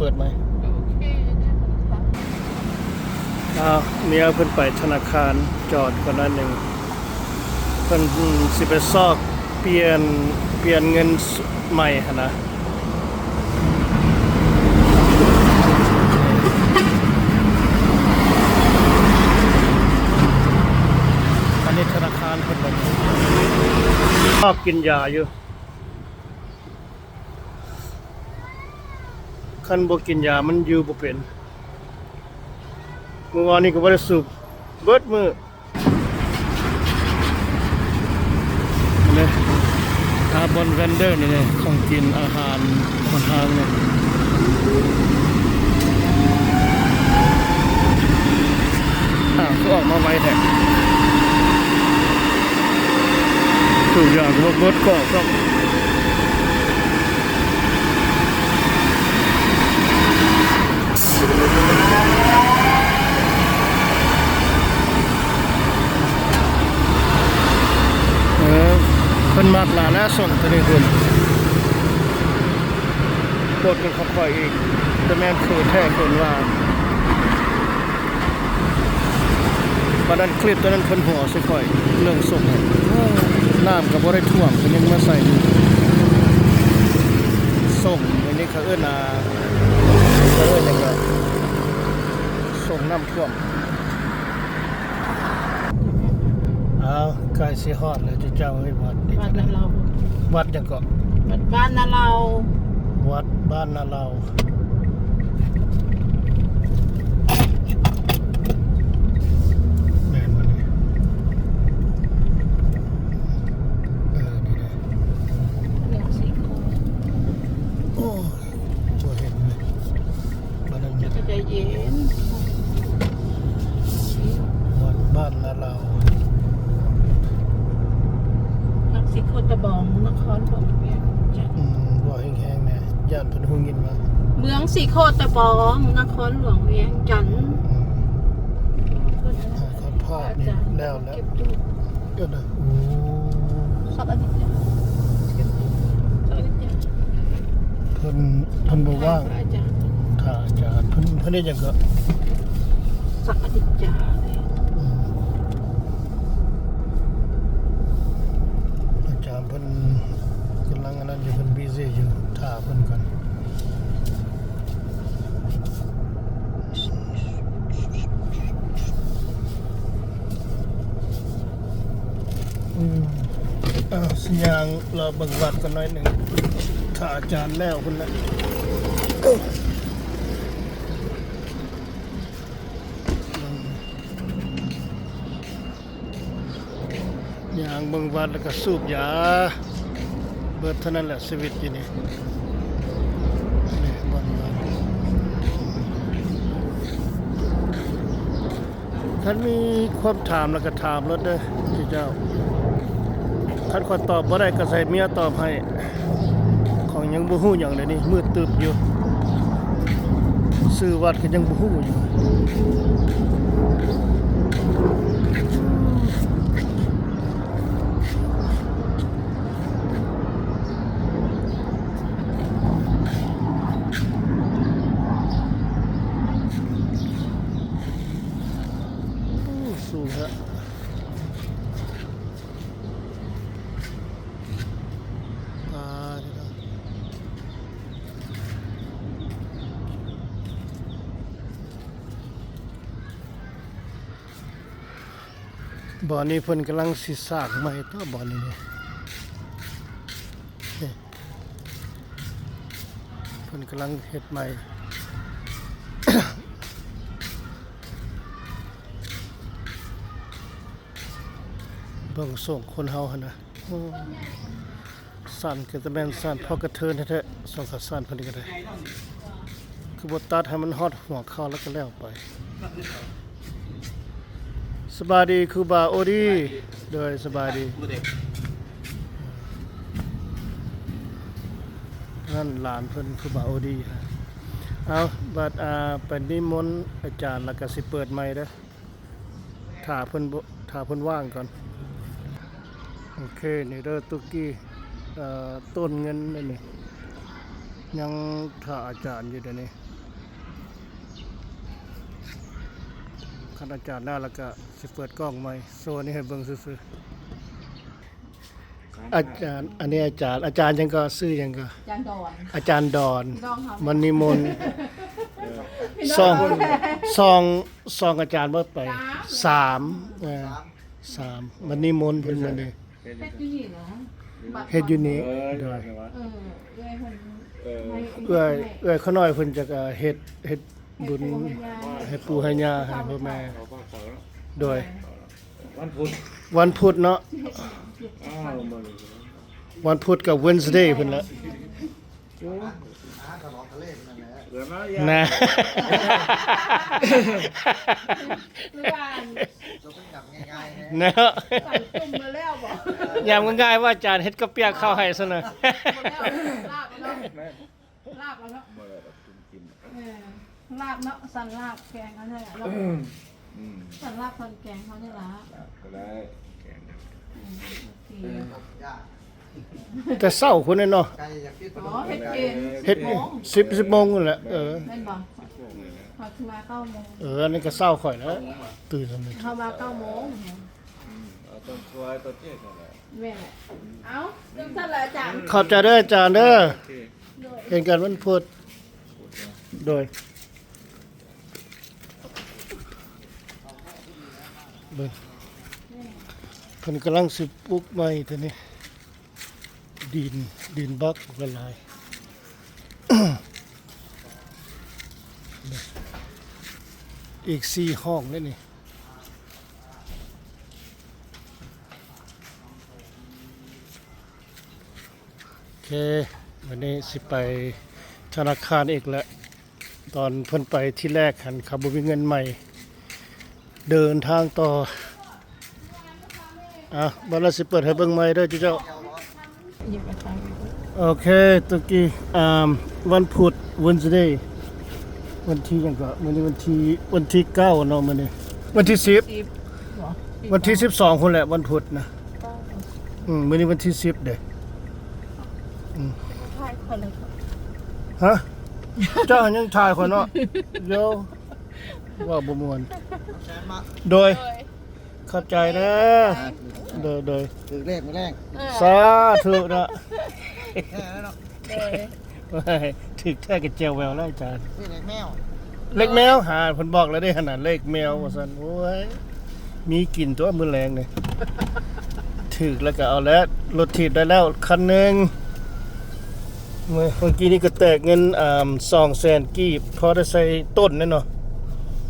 ເປີດໃໝ່. ໂອເຄ ເດີ ອ່າ ເມຍເພິ່ນໄປທະນາຄານ ຈອດກ່ອນໜ້ອຍໜຶ່ງ ເພິ່ນຊິໄປຊອກປ່ຽນ ປ່ຽນເງິນໃໝ່ຫັ້ນນະ. ອັນນີ້ທະນາຄານເພິ່ນ ຊອກກິນຢາຢູ່. ຄັນບໍ່ກິນຢາມັນຢູ່ບໍ່ເປັນ. ມື້ວານນີ້ກໍບໍ່ໄດ້ສູບເບິດມື້. ນີ້ ອ່າ ບ່ອນແວນເດີນີ້ ຂອງກິນອາຫານຂອງທາງນີ້. ອ້າວ ຄືອອກມາໄວແທ້. ສູບຢາກໍບໍ່ເບິດກອກຊ້ຳ. ເອີ ເພິ່ນມັກຫຼາຍແລ້ວ ສົ້ມໂຕນີ້ພຸ້ນ. ໂພດກັນຂອງຂ້ອຍອີກ ແຕ່ແມ່ນຄືແທ້ເພິ່ນວ່າ. ປານນັ້ນ ຄລິບຕອນນັ້ນເພິ່ນຫົວໃສ່ຂ້ອຍເລື່ອງສົ້ມ. ນ້ຳກໍບໍ່ໄດ້ຖ້ວມ ກໍຍັງມາໃສ່ຢູ່. ສົ້ມອັນນີ້ເຂົາເອີ້ນວ່າ ເຂົາເອີ້ນຫຍັງວະ ສົ້ມນ້ຳຖ້ວມ. ອ້າວ ໃກ້ຊິຮອດແລ້ວເຈົ້າເອີຍ. ວັດນີ້ ວັດນາເລົາ. ວັດຫຍັງເກາະ? ວັດບ້ານນາເລົາ. ວັດບ້ານນາເລົາ. ແມ່ນບໍ່ນີ້? ເອີ ນີ້ເດ້. ໂອ້ ບໍ່ເຫັນເລີຍ. ບັດນັ້ນ ໃຈເຢັນ. ວັດບ້ານນາເລົາ ທາງສີໂຄດຕະບອງ ນະຄອນຫຼວງວຽງຈັນ. ອືມ ເວົ້າແຮງໆແດ່ ຢ້ານເພິ່ນຮູ້ຍິນວ່າ ເມືອງສີໂຄດຕະບອງ ນະຄອນຫຼວງວຽງຈັນ. ອືມ ຖ່າຍທອດພາບນີ້ແລ້ວແຫຼະ. ເອີ ໂອ້ ສັກອາທິດ ເພິ່ນ ເພິ່ນບໍ່ວ່າງ. ຖ້າອາຈານເພິ່ນ ເພິ່ນເຮັດຫຍັງກໍ ສັກອາທິດຈາ. ອືມ ອາຈານເພິ່ນກຳລັງອັນນັ້ນຢູ່ ເພິ່ນບີຊີຢູ່ ຖ້າເພິ່ນກ່ອນ. ອືມ ເອົາ ຊິຍ່າງເລາະເບິ່ງວັດກ່ອນໜ້ອຍໜຶ່ງ ຖ້າອາຈານແລ້ວພຸ້ນນະ. ຍ່າງເບິ່ງວັດ ແລ້ວກໍສູບຢາ ເບິດເທົ່ານັ້ນແຫຼະຊີວິດຢູ່ນີ້. ນີ້ບ່ອນວັດ. ຄັນມີຄວາມຖາມ ແລ້ວກໍຖາມໂລດເດີເຈົ້າ. ຄັນຂ້ອຍຕອບບໍ່ໄດ້ ກໍໃຫ້ເມຍຕອບໃຫ້. ຂ້ອຍຍັງບໍ່ຮູ້ຫຍັງເລີຍນີ້ ມືດຕຶບຢູ່. ຊື່ວັດກໍຍັງບໍ່ຮູ້ຢູ່. ໂອ້ ສູງແທ້. ອ່າ ບ່ອນນີ້ເພິ່ນກຳລັງຊິສ້າງໃໝ່ຕົວະ ບ່ອນນີ້. ເພິ່ນກຳລັງເຮັດໃໝ່. ເບິ່ງໂສງຄົນເຮົາຫັ້ນນະ. ໂອ້ ສັນກໍຈະແມ່ນສັນ ພໍກະເທີນແທ້ໆ ສອງຂາສັນເພິ່ນນີ້ກໍໄດ້. ຄືບໍ່ຕັດໃຫ້ມັນຮອດຫົວເຂົ່າແລ້ວກໍແລ້ວໄປ. ສະບາຍດີຄູບາໂອດີ. ໂດຍ ສະບາຍດີ. ນັ້ນຫຼານເພິ່ນຄູບາໂອດີ. ເອົາ ບັດ ອ່າ ໄປນິມົນອາຈານ ແລ້ວກໍຊິເປີດໃໝ່ເດີ. ຖ້າເພິ່ນບໍ່ ຖ້າເພິ່ນວ່າງກ່ອນ. ໂອເຄ ນີ້ເດີຕຸກກີ້ ເອີ ຕົ້ນເງິນນີ້. ຍັງຖ້າອາຈານຢູ່ດຽວນີ້. ຄັນອາຈານມາແລ້ວກະຊິເປີດກ້ອງໃໝ່ ໂຊນີ້ໃຫ້ເບິ່ງຊື່ໆ. ອາຈານ ອັນນີ້ອາຈານ ອາຈານຫຍັງກໍ? ຊື່ຫຍັງກໍ? ອາຈານດອນ ອາຈານດອນ ມະນີມົນ. ສອງ ສອງ ສອງອາຈານບໍ່ໄປ? ສາມ ສາມ ເອີ ສາມ ມະນີມົນເພິ່ນມານີ້. ເຮັດຢູ່ນີ້ນະ ເຮັດຢູ່ນີ້ ເອີ ໂດຍ ເອີ ເອື້ອຍເພິ່ນ ເອີ ເອື້ອຍ ເອື້ອຍຂ້ານ້ອຍເພິ່ນຈະເຮັດ ເຮັດບຸນໃຫ້ປູ່ໃຫ້ຍ່າ ໃຫ້ພໍ່ແມ່ ໂດຍ ວັນພຸດ ວັນພຸດເນາະ ວັນພຸດກັບ Wednesday ເພິ່ນລະ. ນະ ເນາະ ຍາມງ່າຍໆ ວ່າອາຈານເຮັດກະປຽກເຂົ້າໃຫ້ຊັ້ນນະ. ລາບເນາະ ລາບເນາະ ເອີ ລາບເນາະ ສັນລາບແກງເຮົານີ້ລະເນາະ. ອືມ ສັນລາບສັນແກງເຮົານີ້ລະ ລາບກໍໄດ້ ແກງ ອືມ ໂອເຄ ແຕ່ເຊົ້າພຸ້ນເນາະ ອໍ ເຮັດເກນ ເຮັດ ສິບໂມງ ສິບ ສິບໂມງພຸ້ນແຫຼະ. ເອີ ແມ່ນບໍ່? ເຮົາຊິມາເກົ້າໂມງ ເອີ ອັນນີ້ກໍເຊົ້າຂ້ອຍແລ້ວ ຕື່ນ ເຮົາມາເກົ້າໂມງ. ອືມ ເອົາຕອນຊ່ວຍຕອນເທດນັ້ນແຫຼະ ແມ່ນແຫຼະ. ເອົາ ຈັ່ງຊັ້ນລະອາຈານ ຂອບໃຈເດີອາຈານເດີ ໂອເຄ ເຫັນກັນວັນພຸດ ໂດຍ ເບິ່ງ ເພິ່ນກຳລັງຊິປຸກໃໝ່ຕົວນີ້ ດິນ ດິນບັກຫຼາຍ ອີກສີ່ຫ້ອງເດ້ນີ້. ໂອເຄ ວັນນີ້ຊິໄປທະນາຄານອີກແລ້ວ. ຕອນເພິ່ນໄປທີແລກຫັ້ນ ເຂົາບໍ່ມີເງິນໃໝ່ ເດີນທາງຕໍ່. ອ່ະ ບັດລະຊິເປີດໃຫ້ເບິ່ງໃໝ່ເດີເຈົ້າ. ໂອເຄ ຕຸກີ ອ່າ ວັນພຸດ Wednesday ວັນທີຫຍັງກໍ? ມື້ນີ້ວັນທີ ວັນທີເກົ້າເນາະ ມື້ນີ້ ວັນທີສິບ ສິບບໍ່? ວັນທີສິບສອງພຸ້ນແຫຼະ ວັນພຸດນະ. ເກົ້າ ອືມ ມື້ນີ້ວັນທີສິບເດ້. ອືມ ຖ່າຍຂ້ອຍເລີຍ ຮະ? ເຈົ້າຍັງຖ່າຍຂ້ອຍເນາະ ໂຢ ເວົ້າບໍ່ມ່ວນ. ໂດຍ ໂດຍ ຂອບໃຈເດີ ໂດຍ ໂດຍ ຖືກເລກມື້ແລງ ເອີ ສາທຸເນາະ ແທ້ແລ້ວເນາະ ໂດຍ ຖືກແທ້ກໍແຈ່ວແຫວວແລ້ວອາຈານ. ເລກແມວ ເລກແມວ ຫາ ເພິ່ນບອກແລ້ວເດ້ຫັ້ນນະ ເລກແມວວ່າຊັ້ນ. ໂອ້ຍ ມີກິນຕົວະມື້ແລງນີ້ ຖືກແລ້ວກໍເອົາແລ້ວ ລົດຖີບໄດ້ແລ້ວຄັນໜຶ່ງ. ເມື່ອ ເມື່ອກີ້ນີ້ກໍແຕກເງິນ ອ່າ ສອງແສນກີບ ພໍໄດ້ໃສ່ຕົ້ນແນ່ເນາະ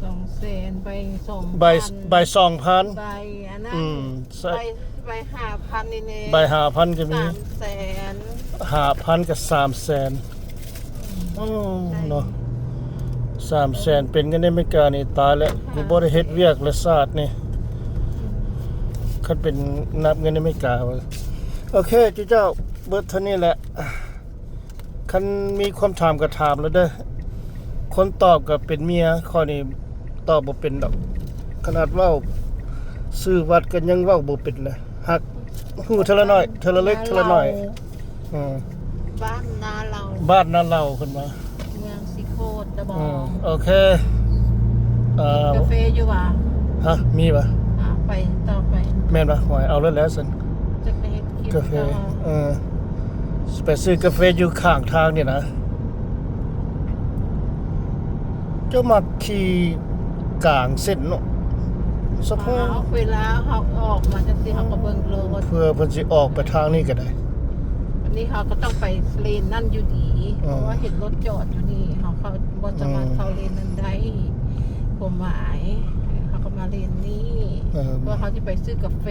ສອງແສນ ໃບສອງ ໃບ ພັນ ໃບສອງພັນ ໃບອັນນັ້ນ ອືມ ໃສ່ ໃບ ໃບຫ້າພັນນີ້ແນ່ ໃບຫ້າພັນກໍມີ ສາມແສນ ຫ້າພັນກັບສາມແສນ. ໂອ້ ເນາະ ສາມແສນ ເປັນເງິນໃນອາເມລິການີ້ຕາຍແລ້ວ ກູບໍ່ໄດ້ເຮັດວຽກແລ້ວຊາດນີ້ ຄັນເປັນນັບເງິນໃນອາເມລິກາ. ໂອເຄ ເຈົ້າ ເບິດເທົ່ານີ້ແຫຼະ. ຄັນມີຄວາມຖາມກໍຖາມໂລດເດີ ຄົນຕອບກໍເປັນເມຍຂ້ອຍນີ້ ຕອບບໍ່ເປັນດອກ ຂະໜາດເວົ້າຊື່ວັດກໍຍັງເວົ້າບໍ່ເປັນເລີຍ ຮັກຮູ້ເທື່ອລະໜ້ອຍ ເທື່ອລະເລັກເທື່ອລະໜ້ອຍ. ເອີ ບ້ານນາເລົາ ບ້ານນາເລົາເພິ່ນວ່າ ເມືອງສີໂຄດຕະບອງ. ເອີ ໂອເຄ ເອີ ກາເຟຢູ່ຫວາ? ຮະ ມີຫວາ? ອ່າ ໄປຕໍ່ໄປ ແມ່ນຫວາ? ໂອ້ຍ ເອົາໂລດແຫຼະຊັ້ນ ຈັກໄປເຮັດຄລິບ ກາເຟ ຕໍ່ ເອີ ຊິໄປຊື້ກາເຟຢູ່ຂ້າງທາງນີ້ນະ. ເຈົ້າມັກຂີ່ກາງເສັ້ນເນາະ ສະເພາະ ອ້າວ ເວລາເຮົາອອກມາຈັ່ງຊີ້ ເຮົາກໍເບິ່ງໂລດ ເພື່ອເພິ່ນຊິອອກໄປທາງນີ້ກໍໄດ້. ອັນນີ້ເຮົາກໍຕ້ອງໄປເລນນັ້ນຢູ່ດີ ເອີ ເພາະວ່າເຫັນລົດຈອດຢູ່ນີ້ ເຮົາເຂົ້າ ບໍ່ສາມາດ ເອີ ເຂົ້າເລນນັ້ນໄດ້ ຄວາມໝາຍ ເຮົາກໍມາເລນນີ້ ເອີ ເພາະເຮົາຊິໄປຊື້ກາເຟ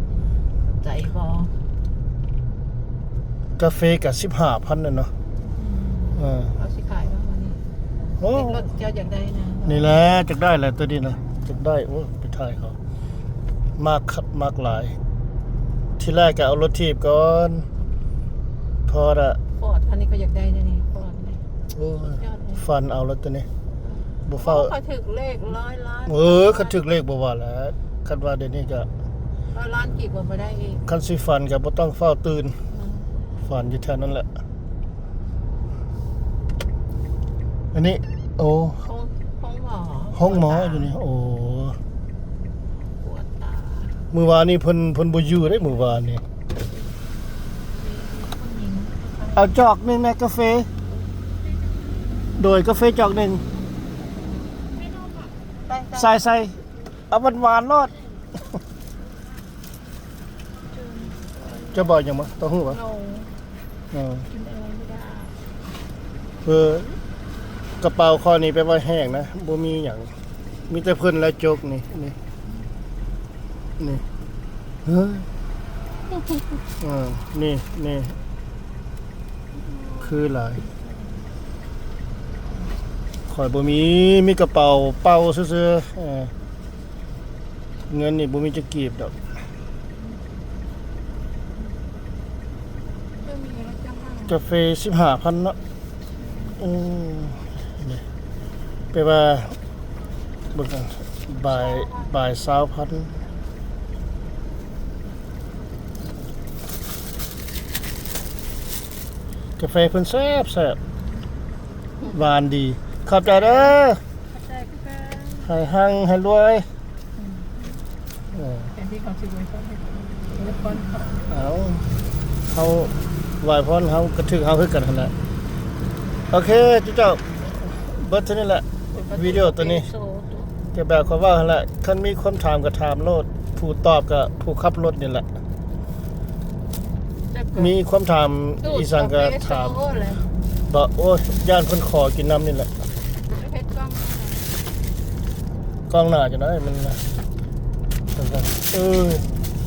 ເຂົ້າໃຈບໍ່? ກາເຟກໍສິບຫ້າພັນແລ້ວເນາະ ອືມ ເອີ ເຂົາຊິຂາຍບໍ່ມື້ນີ້? ໂອ້ ເຫັນລົດເຈົ້າຢາກໄດ້ນະ ນີ້ແຫຼະ ຢາກໄດ້ແຫຼະຕົວນີ້ນະ ຢາກໄດ້. ໂອ້ ໄປຖ່າຍເຂົາ ມັກຄັກມັກຫຼາຍ ທີແລກກໍເອົາລົດຖີບກ່ອນ ພໍລະ ຟອດຄັນນີ້ກໍຢາກໄດ້ເດນີ້ ຟອດນີ້ ໂອ້ຍ ສຸດຍອດເລີຍ ຝັນເອົາແລ້ວຕົວນີ້ ບໍ່ຟ້າວ ເຂົາຖືກເລກຮ້ອຍລ້ານ ເອີ ຄັນຖືກເລກບໍ່ວ່າແຫຼະ ຄັນວ່າດຽວນີ້ກໍຮ້ອຍລ້ານກີບກໍບໍ່ໄດ້ອີກ ຄັນຊິຝັນກໍບໍ່ຕ້ອງຟ້າວຕື່ນ ອືມ ຝັນຢູ່ແຖວນັ້ນແຫຼະ. ອັນນີ້ ໂອ້ ໂຮງ ໂຮງໝໍ ໂຮງໝໍຢູ່ນີ້. ໂອ້ ປວດຕາ. ມື້ວານນີ້ເພິ່ນ ເພິ່ນບໍ່ຢູ່ເດ້ ມື້ວານນີ້. ເອົາຈອກໜຶ່ງນະ ກາເຟ. ໂດຍ ກາເຟຈອກໜຶ່ງ. ໃສ່ ໃສ່ ເອົາຫວານໆໂລດ. ເຈົ້າບໍ່ຫຍັງບໍ່? ເຕົ້າຫູ້ບໍ່? ເອີ ກິນເອົາໄດ້. ເອີ ກະເປົາຂ້ອຍນີ້ແປວ່າແຫ້ງນະ ບໍ່ມີຫຍັງ ມີແຕ່ເພິ່ນແຫຼະຈົກນີ້ ນີ້ ນີ້ ເອີ ນີ້ ນີ້ ຄືຫຼາຍ. ຂ້ອຍບໍ່ມີ ມີກະເປົາເປົ່າຊື່ໆ ເອີ ເງິນນີ້ບໍ່ມີຈັກກີບດອກ. ກາເຟສິບຫ້າພັນເນາະ. ອືມ ນີ້ ແປວ່າ ເບິ່ງກັນ ບາຍ ບາຍຊາວພັນ. ກາເຟເພິ່ນແຊບໆ ຫວານດີ. ຂອບໃຈເດີ. ໃຫ້ຮັ່ງໃຫ້ລວຍ. ເອີ ແທນທີ່ເຂົາຊິອວຍພອນໃຫ້ ອວຍພອນເຂົາ. ເອົາ ເຮົາໄຫວ້ພອນ ເຮົາກະຖືກເຮົາຄືກັນຫັ້ນແຫຼະ. ໂອເຄ ຈຸເຈົ້າ ເບິດເທົ່ານີ້ແຫຼະ ວິດີໂອໂຕນີ້. ກະແບບຂ້ອຍເວົ້າຫັ້ນແຫຼະ ຄັນມີຄວາມຖາມກະຖາມໂລດ ຜູ້ຕອບກະຜູ້ຂັບລົດນີ້ແຫຼະ. ມີຄວາມຖາມອີ່ສັງກະຖາມ. ບໍ່ ໂອ້ຍ ຢ້ານເພິ່ນຂໍກິນນຳນີ້ແຫຼະ. ກ້ອງໜ້າຈັ່ງໃດມັນນະ ເອີ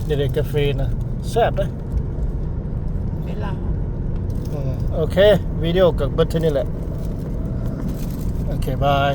ເດ ເດ ກາເຟນະ ແຊບເດ້. ເວລາ ອືມ ໂອເຄ ວິດີໂອກະເບິດເທົ່ານີ້ແຫຼະ. ໂອເຄ ບາຍ.